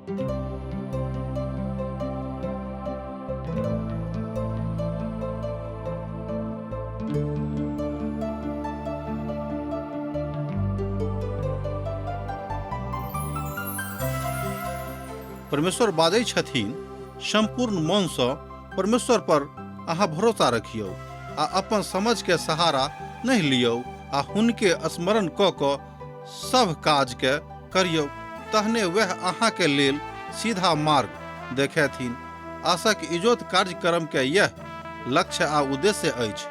परमेश्वर बाजै छथिन, सम्पूर्ण मनसँ परमेश्वर पर अहाँ भरोसा रखियौ आ अपन समझके सहारा नहि लियौ आ हुनके स्मरण कऽ कऽ सभ काजके करियौ, तहने वएह अहाँके लेल सीधा मार्ग देखेथिन। आशाक इजोत कार्यक्रम के यह लक्ष्य आ उद्देश्य अछि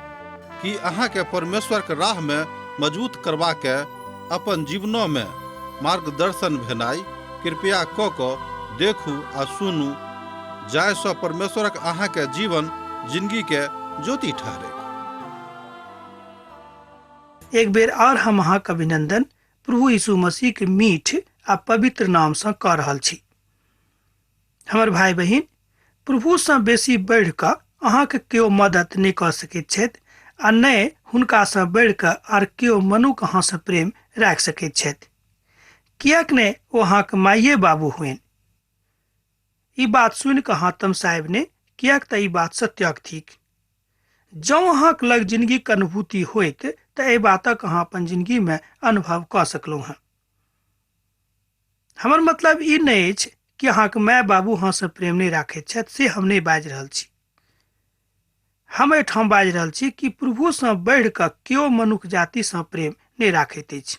कि अहाँके परमेश्वर के राह में मजबूत करबा के अपन जीवनों में मार्गदर्शन भेनाइ। कृपया क क देखू आ सुनू, जाहि सँ परमेश्वरक अहाँके जीवन जिंदगी के ज्योति ठहरे। एक बेर और हम अहाँक अभिनंदन प्रभु यीशु मसीह के मीठ आ पवित्र नाम सँ कऽ रहल छी। हमर भाई बहिन, प्रभु सँ बेसी बढ़ि कऽ अहाँके केओ मदद नहि कऽ सकैत छथि आ नहि हुनका सँ बढ़ि कऽ आर केओ मनुख अहाँ सँ प्रेम राखि सकैत छथि, किएक नहि ओ अहाँके माइये बाबू होइन। ई बात सुनि कऽ अहाँ तमसायब नहि, किएक तऽ ई बात सत्यक थिक। जँ अहाँक लग जिनगीक अनुभूति होइत तऽ एहि बातक अहाँ अपन जिनगीमे अनुभव कऽ सकलहुँ हँ। हमर मतलब ई नहि अछि कि अहाँके माय बाबू अहाँसँ प्रेम नहि राखैत छथि, से हम नहि बाजि रहल छी। हम एहिठाम बाजि रहल छी कि प्रभुसँ बढ़ि कऽ केओ मनुख जातिसँ प्रेम नहि राखैत अछि।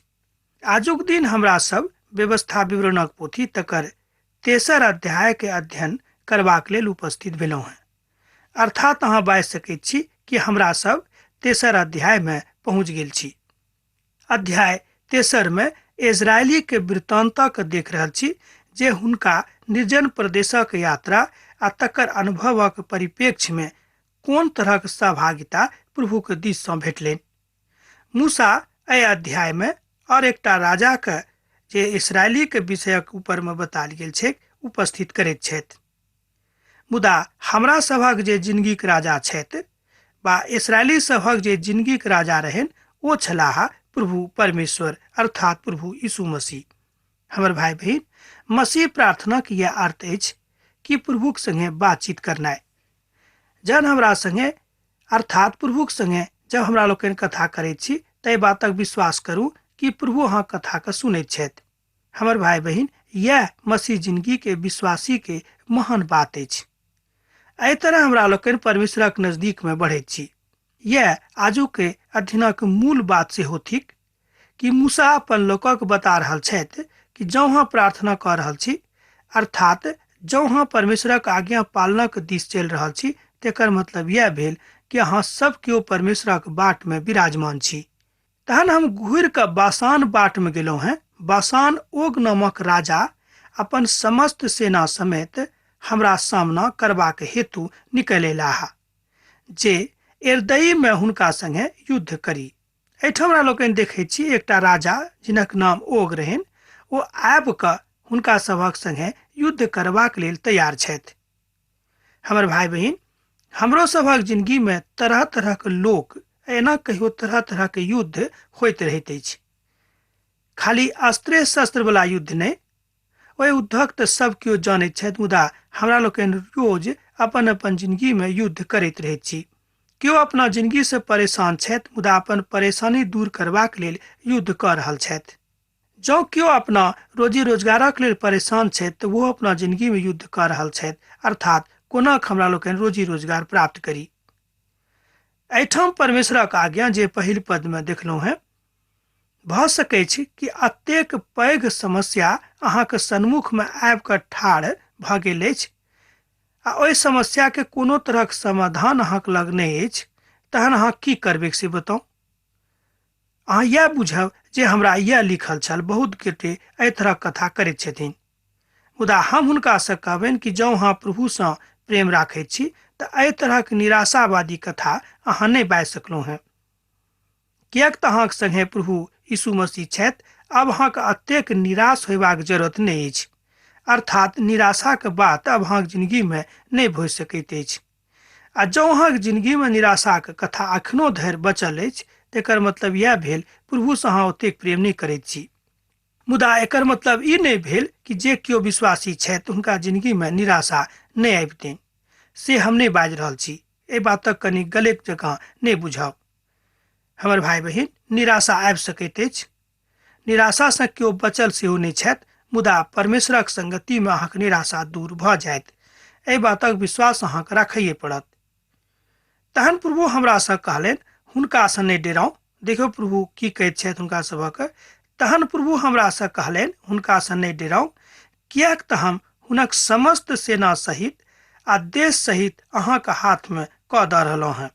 आजुक दिन हमरा सब व्यवस्था विवरणक पोथी तकर तेसर अध्याय के अध्ययन करबाक लेल उपस्थित भेलहुँ हेँ। अर्थात अहाँ बाजि सकैत छी कि हमरा सब तेसर अध्याय में पहुँच गेल छी। अध्याय तेसर में इजरायली के वृत्तांतक देख रहल छी जे हुनका निर्जन प्रदेशक यात्रा आ तकर अनुभवक परिप्रेक्ष्य में कोन तरहक सहभागिता प्रभु के दिस सँ भेटलनि। मूसा एहि अध्याय में और एकटा राजा के जे इसरायली के विषयक ऊपर में बतायल गेल छैक उपस्थित करैत छथि। मुदा हमरा सभक जे जिंदगीक राजा छथि बा इसरायली सभक जे जिंदगीक राजा रहनि ओ छलाह प्रभु परमेश्वर अर्थात प्रभु यीशु मसीह। हमर भाई बहिन, मसीह प्रार्थनाक यह अर्थ अछि कि प्रभुक संगे बातचीत करनाइ। जहन हमरा संगे अर्थात प्रभुक संगे जब हमरा लोकनि कथा करैत छी तै बातक विश्वास करू कि प्रभु अहाँ कथा के सुनैत छथि। हमर भाई बहिन, यह मसीह जिंदगी के विश्वासी के महान बात अछि। एहि तरह हमरा लोकनि परमेश्वरक नजदीक में बढ़ैत छी। यह आजू के अध्ययनक मूल बात सेहो थिक कि मूसा अपन लोकक बता रहल छथि कि जँ अहाँ प्रार्थना कऽ रहल छी अर्थात जँ अहाँ परमेश्वरक आज्ञा पालनक दिस चलि रहल छी तेकर मतलब यह भेल कि अहाँ सब केओ परमेश्वरक बाट में विराजमान छी। तहन हम घुरि कऽ बासान बाट में गेलहुँ हेँ। बासान ओग नामक राजा अपन समस्त सेना समेत हमरा सामना करबाक हेतु निकलि अयलाह जे एरदई में हुनका संगे युद्ध करी। एहिठाम हमरा लोकनि देखै छी एकटा राजा जिनक नाम ओग रहनि, ओ आबि कऽ हुनका सभक संगे युद्ध करबाक लेल तैयार छथि। हमर भाई बहिन, हमरो सभक जिंदगी में तरह तरह के लोक एना कहियो तरह तरह के युद्ध होइत रहैत अछि। खाली अस्त्रे शस्त्र वाला युद्ध नहि, ओहि युद्धक तऽ सब केओ जानैत छथि, मुदा हमरा लोकनि रोज अपन अपन जिंदगी में युद्ध करैत रहैत छी। केओ अपना जिंदगी से परेशान छथि, मुदा अपन परेशानी दूर करबाक लेल युद्ध कऽ रहल छथि। जँ केओ अपना रोजी रोजगारक लेल परेशान छथि तऽ ओहो अपना जिंदगी में युद्ध कऽ रहल छथि, अर्थात कोना हमरा लोकनि रोजी रोजगार प्राप्त करी। एहिठाम परमेश्वरक आज्ञा जे पहिल पद में देखलहुँ हेँ, भऽ सकैछ कि अतेक पैघ समस्या अहाँके सन्मुख में आबि कऽ ठाढ़ भऽ गेल अछि आ ओहि समस्या के कोनो तरहक समाधान अहाँके लग नहि अछि, तहन अहाँ की करबै से बताउ। अहाँ इएह बुझब जे हमरा इएह लिखल छल, बहुत गोटे एहि तरहक कथा करैत छथिन। मुदा हम हुनकासँ कहबनि कि जँ अहाँ प्रभुसँ प्रेम राखैत छी तऽ एहि तरहक निराशावादी कथा अहाँ नहि बाजि सकलहुँ हेँ, किएक तऽ अहाँक संगे प्रभु यीशु मसीह छथि। आब अहाँके अतेक निराश होयबाक जरूरत नहि अछि, अर्थात निराशाक बात अब अहाँक जिंदगीमे नहि भऽ सकैत अछि। आ जँ अहाँक जिंदगीमे निराशाक कथा अखनो धरि बचल अछि तेकर मतलब इएह भेल प्रभुसँ अहाँ ओतेक प्रेम नहि करैत छी। मुदा एकर मतलब ई नहि भेल कि जे केओ विश्वासी छथि हुनका जिंदगीमे निराशा नहि आबितनि, से हम नहि बाजि रहल छी। एहि बातक कनि गलत जकाँ नहि बुझब। हमर भाइ बहिन, निराशा आबि सकैत अछि, निराशासँ केओ बचल सेहो नहि छथि, मुदा परमेश्वरक संगतिमे अहाँके निराशा दूर भऽ जायत। एहि बातक विश्वास अहाँके राखैए पड़त। तहन प्रभु हमरासँ कहलनि, हुनकासँ नहि डेराउ। देखियौ प्रभु की कहैत छथि हुनका सभक। तहन प्रभु हमरासँ कहलनि, हुनकासँ नहि डेराउ, किएक तऽ हम हुनक समस्त सेना सहित आ देश सहित अहाँके हाथमे कऽ दऽ रहलहुँ हेँ।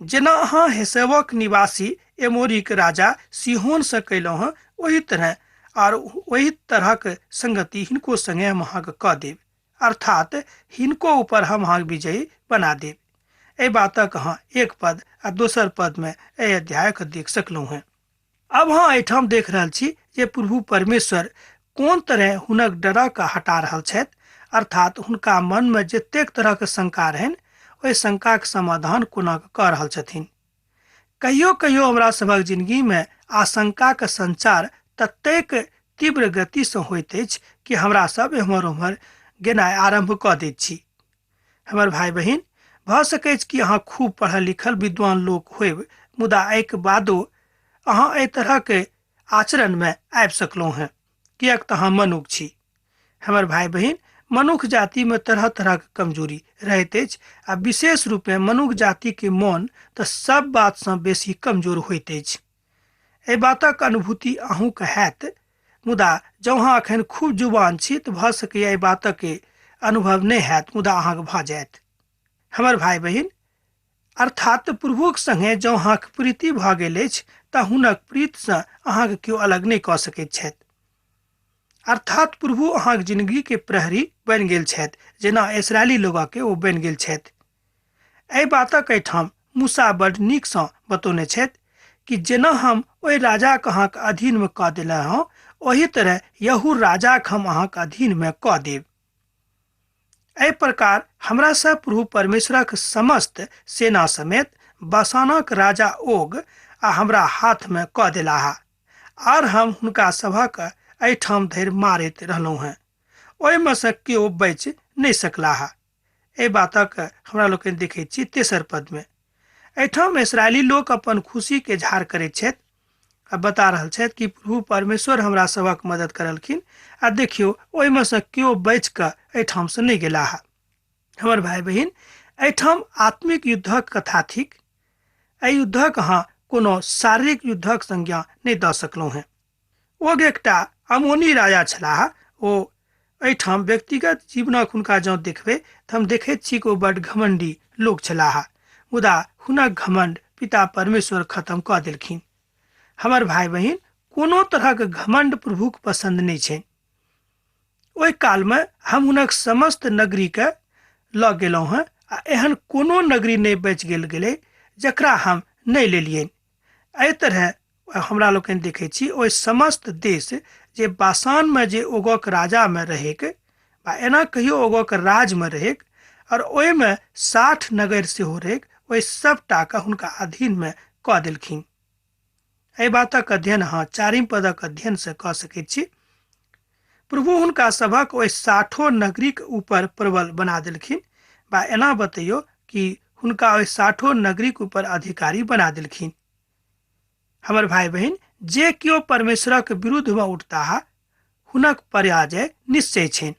जेना अहाँ हेसेवक निवासी एमोरीक राजा सिहोनसँ कयलहुँ हेँ, ओही तरह आर ओही तरहक संगति हिनको संगे हम अहाँके कऽ देब, अर्थात हिनको ऊपर हम अहाँके विजयी बना देब। एहि बातक अहाँ एक पद आ दोसर पदमे एहि अध्यायके देख सकलहुँ हेँ। अब अहाँ एहिठाम देख रहल छी जे प्रभु परमेश्वर कोन तरह हुनक डरके हटा रहल छथि, अर्थात हुनका मनमे जतेक तरहके शंका रहनि ओहि शंकाके समाधान कोना कऽ रहल छथिन। कहियो कहियो हमरा सभक जिंदगीमे आशंकाके संचार ततेक तीव्र गतिसँ होइत अछि कि हमरा सब एम्हर ओम्हर गेनाइ आरम्भ कऽ दैत छी। हमर भाइ बहिन, भऽ सकैछ कि अहाँ खूब पढ़ल लिखल विद्वान लोक होयब, मुदा एहिके बादो अहाँ एहि तरहके आचरणमे आबि सकलहुँ हेँ, किएक तऽ अहाँ मनुख छी। हमर भाइ बहिन, मनुख जातिमे तरह तरहके कमजोरी रहैत अछि आ विशेष रूपे मनुख जातिके मन तऽ सब बातसँ बेसी कमजोर होइत अछि। एहि बातक अनुभूति अहूँके हैत, मुदा जँ अहाँ एखन खूब जुबान छी तऽ भऽ सकैए एहि बातक अनुभव नहि हैत, मुदा अहाँके भऽ जायत। हमर भाइ बहिन, अर्थात प्रभुक संगे जँ अहाँके प्रीति भऽ गेल अछि तऽ हुनक प्रीतिसँ अहाँके केओ अलग नहि कऽ सकैत छथि। अर्थात प्रभु अहाँके जिंदगीके प्रहरी बनि गेल छथि, जेना इसराइली लोगके ओ बनि गेल छथि। एहि बातक एहिठाम मूसा बड नीकसँ बतौने छथि कि जेना हम ओहि राजाके अहाँके अधीनमे कऽ देले हँ, ओही तरह यहू राजाके हम अहाँके अधीनमे कऽ देब। एहि प्रकार हमरा सब प्रभु परमेश्वरक समस्त सेना समेत बसानक राजा ओग आ हमरा हाथमे कऽ देलाह, आर हम हुनका सभक एहिठाम धरि मारैत रहलहुँ हेँ, ओहिमे सँ केओ बचि नहि सकलाह। एहि बातक हमरा लोकनि देखैत छी तेसर पदमे। एहिठाम इसराइली लोक अपन खुशीके इजहार करैत छथि आ बता रहल छथि कि प्रभु परमेश्वर हमरा सभक मदद करलखिन आ देखियौ ओहिमे सँ केओ बचि कऽ एहिठामसँ नहि गेलाह। हमर भाइ बहिन, एहिठाम आत्मिक युद्धक कथा थिक। एहि युद्धक अहाँ कोनो शारीरिक युद्धक संज्ञा नहि दऽ सकलहुँ हेँ। ओ एकटा अमोनी राजा छलाह। ओ एहिठाम व्यक्तिगत जीवनक हुनका जँ देखबै तऽ हम देखैत छी कि ओ बड्ड घमंडी लोक छलाह, मुदा हुनक घमंड पिता परमेश्वर खत्म कऽ देलखिन। हमर भाइ बहिन, कोनो तरहक घमंड प्रभुक पसंद नहि छनि। ओहि कालमे हम हुनक समस्त नगरीके लऽ गेलहुँ हेँ आ एहन कोनो नगरी नहि बचि गेल गेलै जकरा हम नहि लेलियनि। एहि तरह हमरा लोकनि देखै छी ओहि समस्त देश जे बासानमे जे ओगक राजामे रहैक, बा एना कहियो ओगक राजमे रहैक, आओर ओहिमे 60 नगर सेहो रहैक, ओहि सबटाके हुनका अधीनमे कऽ देलखिन। एहि बातक अध्ययन अहाँ चारिम पदक अध्ययनसँ कऽ सकैत छी। प्रभु हुनका सभक ओहि 60 नगरीक ऊपर प्रबल बना देलखिन, बा एना बतैयो कि हुनका ओहि 60 नगरीक ऊपर अधिकारी बना देलखिन। हमर भाइ बहिन, जे केओ परमेश्वरक विरुद्धमे उठताह हुनक पराजय निश्चय छनि,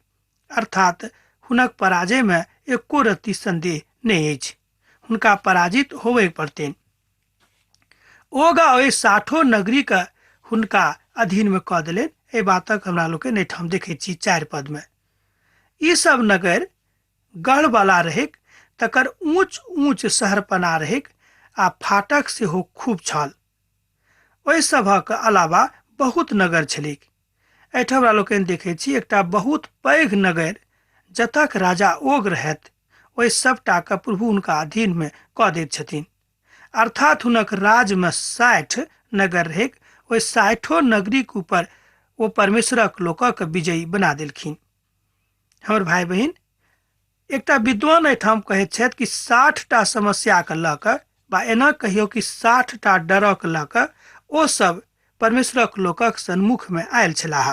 अर्थात हुनक पराजयमे एको रत्ती संदेह नहि अछि, हुनका पराजित होबय पड़तनि। ओगा ओहि 60 नगरीके हुनका अधीनमे कऽ देलनि। एहि बातक हमरा लोकनि एहिठाम देखैत छी 4 पदमे। ई सब नगर गढ़वाला रहैक, तकर ऊँच ऊँच शहरपना रहैक आ फाटक सेहो खूब छल। ओहि सभक अलावा बहुत नगर छलैक। एहिठाम हमरा लोकनि देखैत छी एकटा बहुत पैघ नगर जतक राजा ओग रहथि, ओहि सबटाके प्रभु हुनका अधीनमे कऽ दैत छथिन। अर्थात हुनक राजमे 60 नगर रहैक, ओहि 60 नगरीक ऊपर ओ परमेश्वरक लोकक विजयी बना देलखिन। हमर भाइ बहिन, एकटा विद्वान एहिठाम कहैत छथि कि 60टा समस्याके लऽ कऽ, बा एना कहियौ कि 60टा डरक लऽ कऽ ओ सब परमेश्वरक लोकक सन्मुख में आयल छलाह।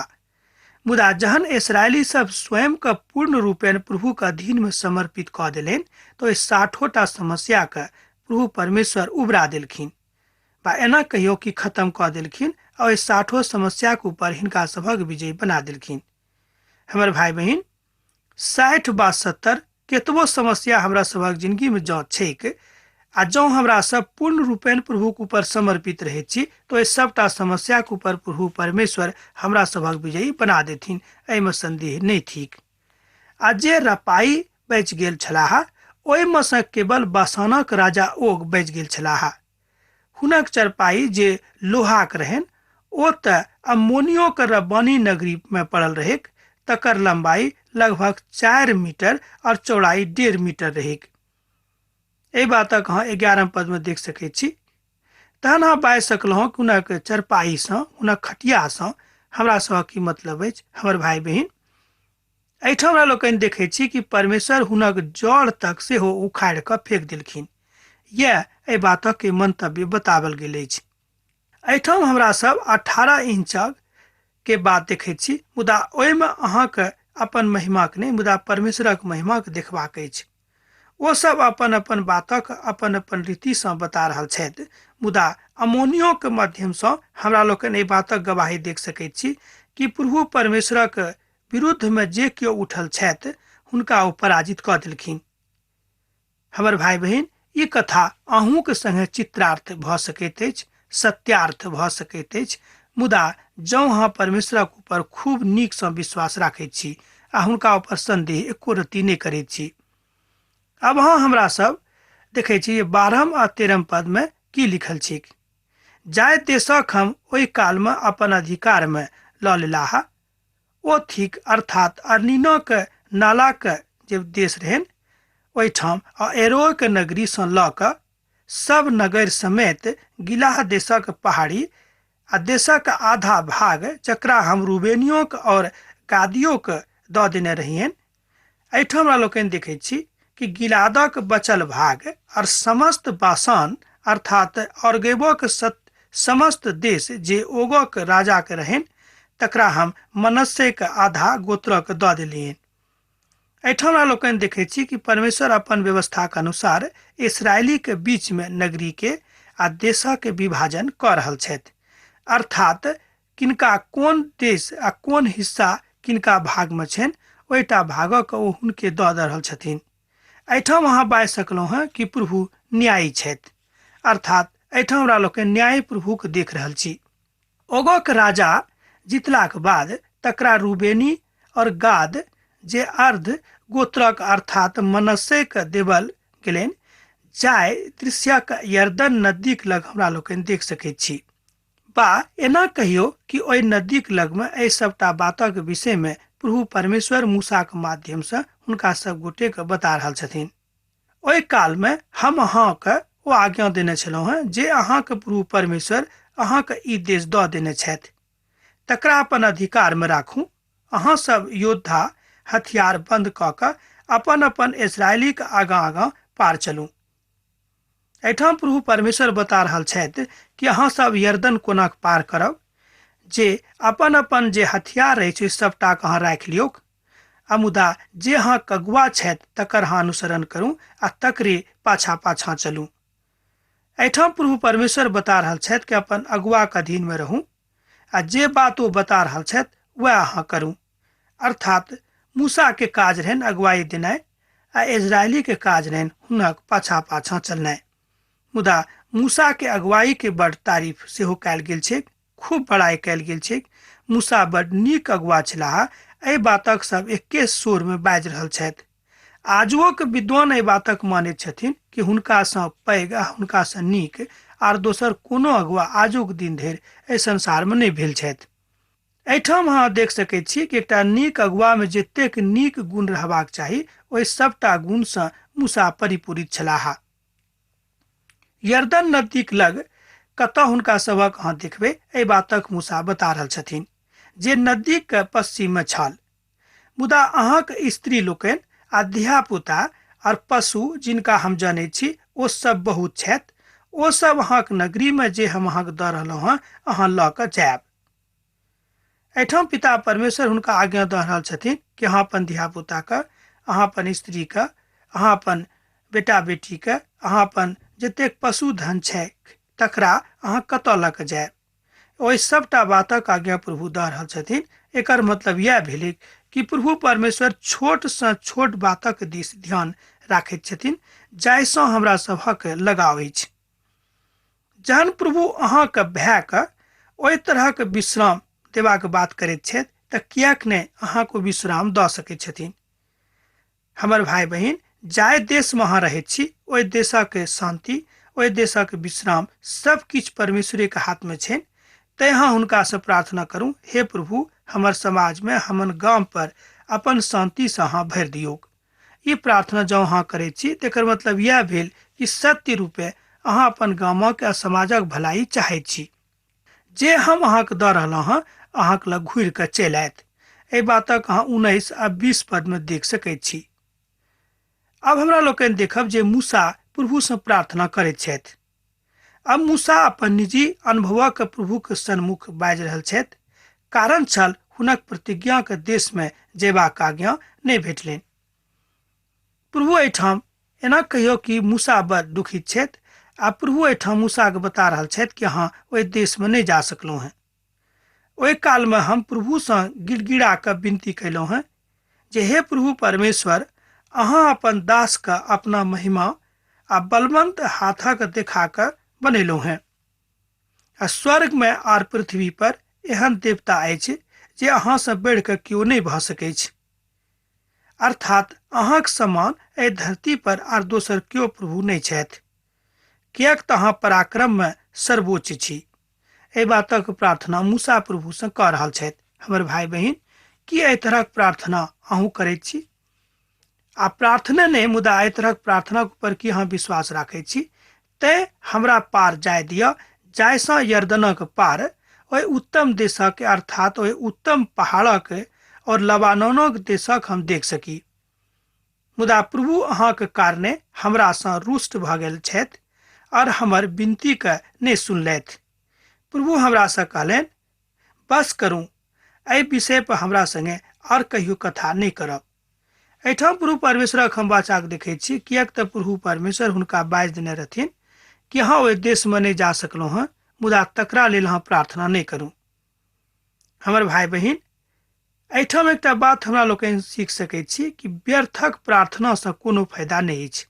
मुदा जहन इसराइली सब स्वयं के पूर्ण रूपेण प्रभु के अधीन में समर्पित कऽ देलनि तऽ ओहि 60टा समस्या के प्रभु परमेश्वर उबरा देलखिन बा एना कहियो कि खत्म कऽ देलखिन आ ओहि 60 समस्या के ऊपर हिनका सभक विजय बना देलखिन। हमर भाई बहिन, 60 बा 70 केतबो समस्या हमरा सभक जिंदगी में जँ छैक आ जँ हमरा सब पूर्ण रूपेण प्रभु के ऊपर समर्पित रहै छी तऽ ओहि सबटा समस्या के ऊपर प्रभु परमेश्वर हमरा सभक विजयी बना देथिन, एहिमे संदेह नहि थिक। आ जे रपाई बचि गेल छलाह ओहिमे सँ केवल बासानक राजा ओग बचि गेल छलाह। हुनक चरपाई जे लोहाक रहनि ओ तऽ अम्मोनियो के रब्बानी नगरी में पड़ल रहैक। तकर लंबाई लगभग 4 मीटर और चौड़ाई 1.5 मीटर रहैक। एहि बातक अहाँ 11 पद में देख सकै छी। तहन अहाँ बाजि सकलहुँ कि हुनक चरपाईसँ, हुनक खटियासँ हमरा सभक की मतलब अछि। हमर भाई बहिन, एहिठाम हमरा लोकनि देखै छी कि परमेश्वर हुनक जड़ तक सेहो उखाड़ि कऽ फेक देलखिन। यह एहि बातक मंतव्य बतावल गेल अछि। एहिठाम हमरा सब 18 इंचक के बात देखै छी, मुदा ओहिमे अहाँके अपन महिमाक नहि मुदा परमेश्वरक महिमाक देखबाक अछि। ओ सब अपन अपन बातक अपन अपन रीतिसँ बता रहल छथि, मुदा अमोनियो के माध्यमसँ हमरा लोकनि एहि बातक गवाही देख सकैत छी कि प्रभु परमेश्वरक विरुद्ध में जे केओ उठल छथि हुनका ओ पराजित कऽ देलखिन। हमर भाई बहिन, ई कथा अहूँके संगे चित्रार्थ भऽ सकैत अछि, सत्यार्थ भऽ सकैत अछि, मुदा जँ अहाँ परमेश्वरक ऊपर खूब नीकसँ विश्वास राखैत छी आ हुनका ऊपर संदेह एको रत्ती नहि करैत छी। अब अहाँ हमरा सब देखै छी 12 आ 13 पद में की लिखल छैक। जाहि देशक हम ओहि काल में अपन अधिकार में लऽ लेलाह ओ थिक अर्थात अर्नीनक नालाक जे देश रहनि ओहिठाम आ एरोक नगरी सँ लऽ कऽ सब नगर समेत गिलाह देशक पहाड़ी आ देशक आधा भाग जकरा हम रूबेनियोक और गादियोक दऽ देने रहियनि। एहिठाम हमरा लोकनि देखै छी कि गिलादक बचल भाग और समस्त बासान अर्थात औरगेबोक समस्त देश जे ओगक राजा के रहनि तकरा हम मनस्से के आधा गोत्रक दऽ देलियनि। एहिठाम हमरा लोकनि देखै छी कि परमेश्वर अपन व्यवस्थाक अनुसार इसराइली के बीच में नगरी के आ देशक विभाजन कऽ रहल छथि, अर्थात किनका कोन देश आ कोन हिस्सा किनका भाग में छनि ओहिटा भागक ओ हुनके दऽ रहल छथिन। एहिठाम अहाँ बाजि सकलहुँ हँ कि प्रभु न्यायी छथि, अर्थात एहिठाम हमरा लोकनि न्याय प्रभुके देख रहल छी। ओगक राजा जितलाक बाद तकरा रूबेनी और गाद जे अर्ध गोत्रक अर्थात मनस्से के देवल गेलनि, जाय दृश्यक यर्दन नदीक लग हमरा लोकनि देख सकैत छी। बा एना कहियो कि ओहि नदीक लगमे एहि सबटा बातक विषय में प्रभु परमेश्वर मूसाक माध्यम से हुनका सब गोटे के बता रहल छथिन। ओहि काल में हम अहाँके ओ आज्ञा देने छलहुँ हेँ जे अहाँके प्रभु परमेश्वर अहाँके ई देश दऽ देने छथि, तकरा अपन अधिकार में राखू। अहाँ सब योद्धा हथियार बंद कऽ कऽ अपन अपन इसराइलीक आगाँ आगाँ पार चलू। एहिठाम प्रभु परमेश्वर बता रहल छथि कि अहाँ सब यर्दन कोना पार करब, जे अपन अपन जे हथियार अछि सबटा के अहाँ राखि लियौक, आ मुदा जे अहाँ कगुआ छथि तकर अहाँ अनुसरण करू आ तकरे पाछा पाछा चलू। एहिठाम प्रभु परमेश्वर बता रहल छथि कि अपन अगुआ के अधीन में रहू आ जे बात ओ बता रहल छथि वएह अहाँ करू। अर्थात मूसा के काज रहनि अगुवाई देनाइ आ इजरायली के काज रहनि हुनक पाछा पाछा चलनाइ। मुदा मूसा के अगुवाई के बड़ तारीफ सेहो कयल गेल छैक, खूब बड़ाई कयल गेल छैक। मूसा बड़ नीक अगुआ छलाह, एहि बातक सब एके स्वर में बाजि रहल छथि। आजुओ के विद्वान एहि बातक मानैत छथिन कि हुनका सँ पैघ आ हुनका सँ नीक आर दोसर कोनो अगुआ आजुक दिन धरि एहि संसार में नहि भेल छथि। एहिठाम अहाँ देख सकैत छी कि एकटा नीक अगुआ में जतेक नीक गुण रहबाक चाही ओहि सबटा गुण सँ मूसा परिपूरित छलाह। यर्दन नदीक लग कतऽ हुनका सभक अहाँ देखबै एहि बातक मूसा बता रहल छथिन जे नदीक पश्चिम में छल। मुदा अहाँक स्त्री लोकनि आ धियापुता और पशु जिनका हम जनै छी ओ सब बहुत छथि, ओ सब अहाँक नगरीमे जे हम अहाँके दऽ रहलहुँ हँ अहाँ लऽ कऽ जायब। एहिठाम पिता परमेश्वर हुनका आज्ञा दऽ रहल छथिन कि अहाँ अपन धियापुताके, अहाँ अपन स्त्रीके, अहाँ अपन बेटा बेटीके, अहाँ अपन जतेक पशुधन छै तकरा अहाँ कतऽ लऽ कऽ जायब। ओहि सबटा बातक आज्ञा प्रभु दऽ रहल छथिन। एकर मतलब यह भेलै कि प्रभु परमेश्वर छोट सँ छोट बातक दिस ध्यान राखैत छथिन जाहिसँ हमरा सभक लगाव अछि। जहन प्रभु अहाँके भायके ओहि तरहक विश्राम देबाक बात करैत छथि तऽ किएक नहि अहाँके विश्राम दऽ सकैत छथिन। हमर भाय बहिन, जाहि देशमे अहाँ रहैत छी ओहि देशक शान्ति, ओहि देशक विश्राम सब किछु परमेश्वरेके हाथमे छनि। तैं अहाँ हुनकासँ प्रार्थना करू, हे प्रभु हमर समाजमे, हमर गाम पर अपन शान्तिसँ अहाँ भरि दियौक। ई प्रार्थना जँ अहाँ करैत छी तकर मतलब इएह भेल कि सत्य रूपे अहाँ अपन गामक आ समाजक भलाई चाहैत छी। जे हम अहाँके दऽ रहलहुँ हँ अहाँके लग घुरि कऽ चलि आयत। एहि बातक अहाँ 19 आ 20 पदमे देख सकैत छी। आब हमरा लोकनि देखब जे मूसा प्रभुसँ प्रार्थना करैत छथि। अब मूसा अपन निजी अनुभवक प्रभुक सन्मुख बाजि रहल छथि। कारण छल हुनक प्रतिज्ञाक देशमे जयबाक आज्ञा नहि भेटलनि। प्रभु एहिठाम एना कहियो कि मूसा बड़ दुखित छथि आ प्रभु एहिठाम मूसाके बता रहल छथि कि अहाँ ओहि देशमे नहि जा सकलहुँ हेँ। ओहि कालमे हम प्रभुसँ गिड़गिड़ा कऽ विनती कयलहुँ हेँ जे हे प्रभु परमेश्वर, अहाँ अपन दासके अपना महिमा आ बलवंत हाथक देखा कऽ बनेलहुँ हेँ आ स्वर्गमे आर पृथ्वी पर एहन देवता अछि जे अहाँसँ बढ़ि कऽ केओ नहि भऽ सकैछ। अर्थात अहाँक समान एहि धरती पर आर दोसर केओ प्रभु नहि छथि, किएक तऽ अहाँ पराक्रममे सर्वोच्च छी। एहि बातक प्रार्थना मूसा प्रभुसँ कऽ रहल छथि। हमर भाय बहिन, की एहि तरहक प्रार्थना अहूँ करैत छी? आ प्रार्थना नहि, मुदा एहि तरहक प्रार्थनाक ऊपर की अहाँ विश्वास राखैत छी? तैं हमरा पार जाय दिअ, जाहिसँ यर्दनक पार ओहि उत्तम देशक, अर्थात ओहि उत्तम पहाड़क और लबानोनक देशक हम देख सकी। मुदा प्रभु अहाँक कारणे हमरासँ रुष्ट भऽ गेल छथि और हमर विनतीके नहि सुनलथि। प्रभु हमरासँ कहलनि, बस करू, एहि विषय पर हमरा संगे और कहियो कथा नहि करब। एहिठाम प्रभु परमेश्वरक हम वाचाक देखैत छी, किएक तऽ प्रभु परमेश्वर हुनका बाजि देने रहथिन कि अहाँ ओहि देशमे नहि जा सकलहुँ हँ, मुदा तकरा लेल अहाँ प्रार्थना नहि करू। हमर भाय बहिन, एहिठाम एकटा बात हमरा लोकनि सीख सकैत छी कि व्यर्थक प्रार्थनासँ कोनो फायदा नहि अछि।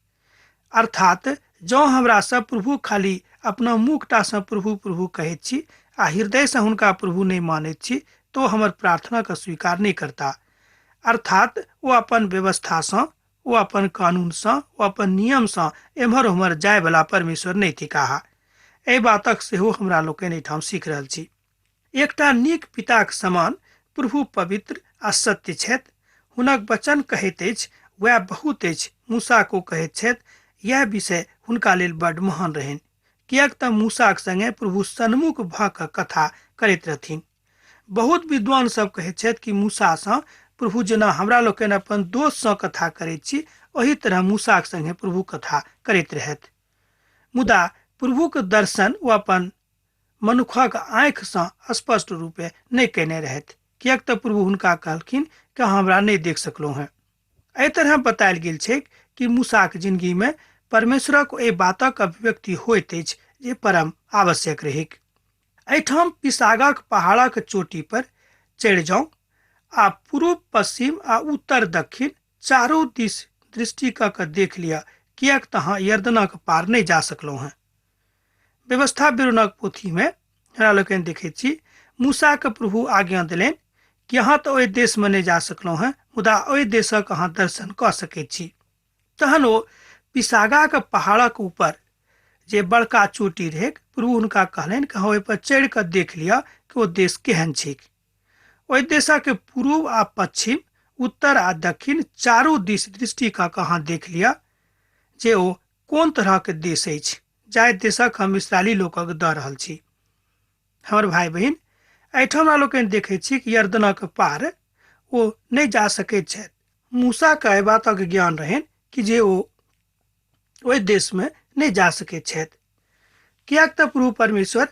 अर्थात जँ हमरा सब प्रभु खाली अपना मुखटासँ प्रभु प्रभु कहैत छी आ हृदयसँ हुनका प्रभु नहि मानैत छी तो हमर प्रार्थनाके स्वीकार नहि करता। अर्थात ओ अपन व्यवस्थासँ, ओ अपन कानूनसँ, ओ अपन नियमसँ एम्हर ओम्हर जायवला परमेश्वर नहि थिकाह। एहि बातक सेहो हमरा लोकनि एहिठाम सीख रहल छी। एकटा नीक पिताक समान प्रभु पवित्र आ सत्य छथि। हुनक वचन कहैत अछि वएह बहुत अछि। मूसा को कहैत छथि यह विषय हुनका लेल बड महान रहनि, किएक तऽ मूसाक संगे प्रभु सन्मुख भऽ कऽ कथा करैत रहथिन। बहुत विद्वान सब कहैत छथि कि मूसासँ प्रभु जेना हमरा लोकनि अपन दोस्तसँ कथा करैत छी ओही तरह मूसाक संगे प्रभु कथा करैत रहथि। मुदा प्रभुक दर्शन ओ अपन मनुखक आँखिसँ स्पष्ट रूपे नहि कयने रहथि, किएक तऽ प्रभु हुनका कहलखिन कि हमरा नहि देख सकलहुँ हेँ। एहि तरह बतायल गेल छै कि मूसाक जिंदगीमे परमेश्वरक एहि बातक अभिव्यक्ति होइत अछि जे परम आवश्यक रहैक। एहिठाम पिसागाक पहाड़क चोटी पर चढ़ि जाउ आ पूर्व, पश्चिम आ उत्तर दक्षिण चारू दिस दृष्टि कऽ कऽ देख लिअ, किएक तऽ अहाँ यर्दनक पार नहि जा सकलहुँ हेँ। व्यवस्था विवरणक पोथीमे हमरा लोकनि देखैत छी मूसाके प्रभु आज्ञा देलनि कि अहाँ तऽ ओहि देशमे नहि जा सकलहुँ हेँ, मुदा ओहि देशक अहाँ दर्शन कऽ सकैत छी। तहन ओ पिसागाक पहाड़क ऊपर जे बड़का चोटी रहै, प्रभु हुनका कहलनि कि अहाँ ओहिपर चढ़ि कऽ देख लिअ कि ओ देश केहन छैक। ओहि देशक पूर्व आ पश्चिम, उत्तर आ दक्षिण चारू दिस दृष्टि कऽ कऽ अहाँ देख लिअ जे ओ कोन तरहक देश अछि जाहि देशक हम इस्राएली लोकक दऽ रहल छी। हमर भाय बहिन, एहिठाम हमरा लोकनि देखैत छी कि यर्दनक पार ओ नहि जा सकैत छथि। मूसाके एहि बातक ज्ञान रहनि कि जे ओ ओहि देशमे नहि जा सकैत छथि। किएक तऽ प्रभु परमेश्वर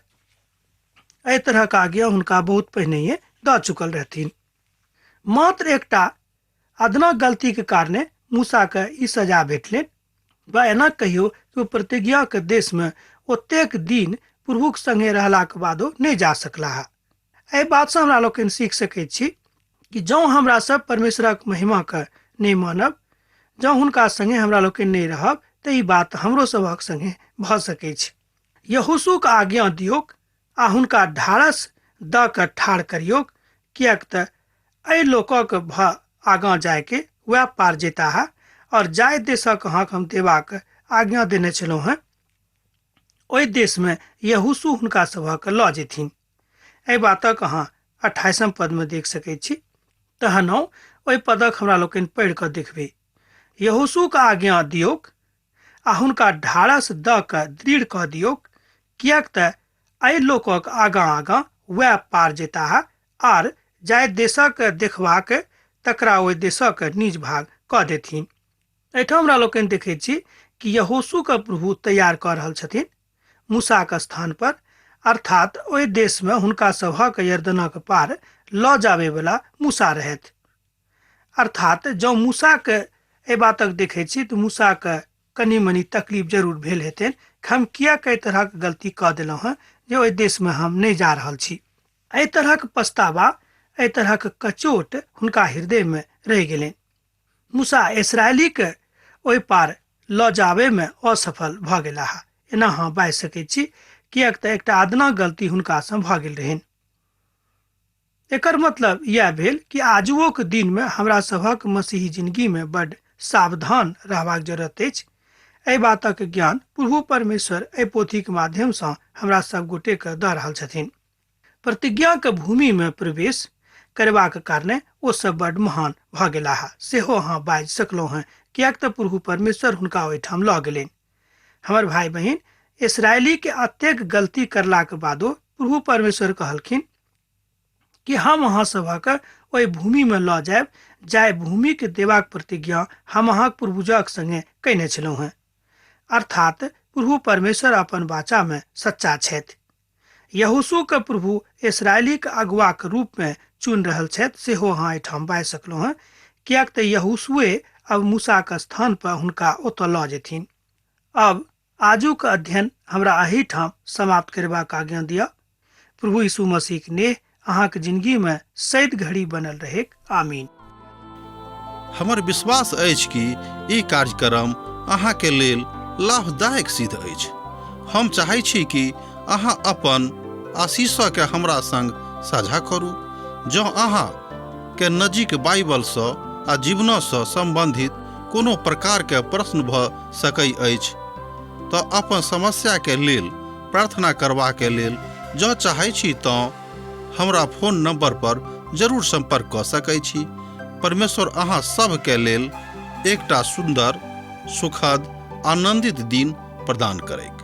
एहि तरहक आज्ञा हुनका बहुत पहिनहिए दऽ चुकल रहथिन। मात्र एकटा अदना गलतीके कारणे मूसाके ई सजा भेटलनि, वा एना कहियौ कि ओ प्रतिज्ञाके देशमे ओतेक दिन प्रभुक संगे रहलाक बादो नहि जा सकलाह। एहि बातसँ हमरा लोकनि सीख सकैत छी कि जँ हमरा सब परमेश्वरक महिमाके नहि मानब, जँ हुनका संगे हमरा लोकनि नहि रहब, तऽ ई बात हमरो सभक संगे भऽ सकैछ। यहोशूके आज्ञा दियौक आ हुनका ढारस दऽ कऽ ठाढ़ करियौक, किएक तऽ एहि लोकक भऽ आगाँ जायके वएह पार जेताह, और जाहि देशक अहाँके हम देबाक आज्ञा देने छलहुँ हेँ ओहि देशमे यहोशू हुनका सभक लऽ जेथिन। एहि बातक अहाँ 28 पदमे देख सकैत छी। तहन ओहि पदक हमरा लोकनि पढ़ि कऽ देखबै। यहोशूके आज्ञा दियौक आ हुनका ढारस दऽ कऽ दृढ़ कऽ दियौक, किएक तऽ एहि लोकक आगाँ आगाँ वएह पार जेताह आर जाहि देशक देखबाक तकरा ओहि देशक निज भाग कऽ देथिन। एहिठाम हमरा लोकनि देखैत छी कि यहोशूके प्रभु तैयार कऽ रहल छथिन मूसाक स्थान पर, अर्थात ओहि देशमे हुनका सभक यरदनक पार लऽ जाबैवला मूसा रहथि। अर्थात जँ मूसाके एहि बातक देखै छी तऽ मूसाके कनि मनि तकलीफ जरूर भेल हेतनि कि हम किएक एहि तरहक गलती कऽ देलहुँ हेँ जे ओहि देशमे हम नहि जा रहल छी। एहि तरहक पछतावा, एहि तरहक कचोट हुनका हृदयमे रहि गेलनि। मूसा इसराइलीके ओहि पार लऽ जाबैमे असफल भऽ गेलाह, एना अहाँ बाजि सकैत छी, किएक तऽ एकटा अदना गलती हुनकासँ भऽ गेल रहनि। एकर मतलब इएह भेल कि आजुओक दिनमे हमरा सभक मसीही जिंदगीमे बड्ड सावधान रहबाक जरूरत अछि। एहि बातक ज्ञान प्रभु परमेश्वर एहि पोथीक माध्यमसँ हमरा सब गोटेके दऽ रहल छथिन। प्रतिज्ञाक भूमिमे प्रवेश करबाक कारणे ओ सब बड्ड महान भऽ गेलाह, सेहो अहाँ बाजि सकलहुँ हेँ, किएक तऽ प्रभु परमेश्वर हुनका ओहिठाम लऽ गेलनि। हमर भाय बहिन, इसराइलीके अतेक गलती करलाक बादो प्रभु परमेश्वर कहलखिन कि हम अहाँ सभक ओहि भूमिमे लऽ जायब जाहि भूमिके देबाक प्रतिज्ञा हम अहाँक पूर्वजक संगे कयने छलहुँ हेँ। अर्थात प्रभु परमेश्वर अपन वाचामे सच्चा छथि। यहोशूके प्रभु इसराइलीके अगुआके रूपमे चुनि रहल छथि, सेहो अहाँ एहिठाम बाजि सकलहुँ हेँ, किएक तऽ यहोशूए अब मूसाके स्थान पर हुनका ओतऽ लऽ जेथिन। अब आजुक अध्ययन हमरा एहिठाम समाप्त करबाक आज्ञा दिअ। प्रभु यीशु मसीहक नेह अहाँके जिंदगीमे सैद घड़ी बनल रहेक। आमीन। हमर विश्वास अछि कि ई कार्यक्रम अहाँके लेल लाभदायक सिद्ध अछि। हम चाहै छी कि अहाँ अपन आशीषके हमरा संग साझा करू। जँ अहाँ के नजीक बाइबलसँ आ जीवनसँ सम्बन्धित कोनो प्रकारके प्रश्न भऽ सकै अछि तऽ अपन समस्याके लेल प्रार्थना करबाके लेल जँ चाहै छी तँ हमरा फोन नंबर पर जरूर संपर्क कऽ सकै छी। परमेश्वर अहाँ सभके लेल एकटा सुन्दर, सुखद, आनंदित दिन प्रदान करैक।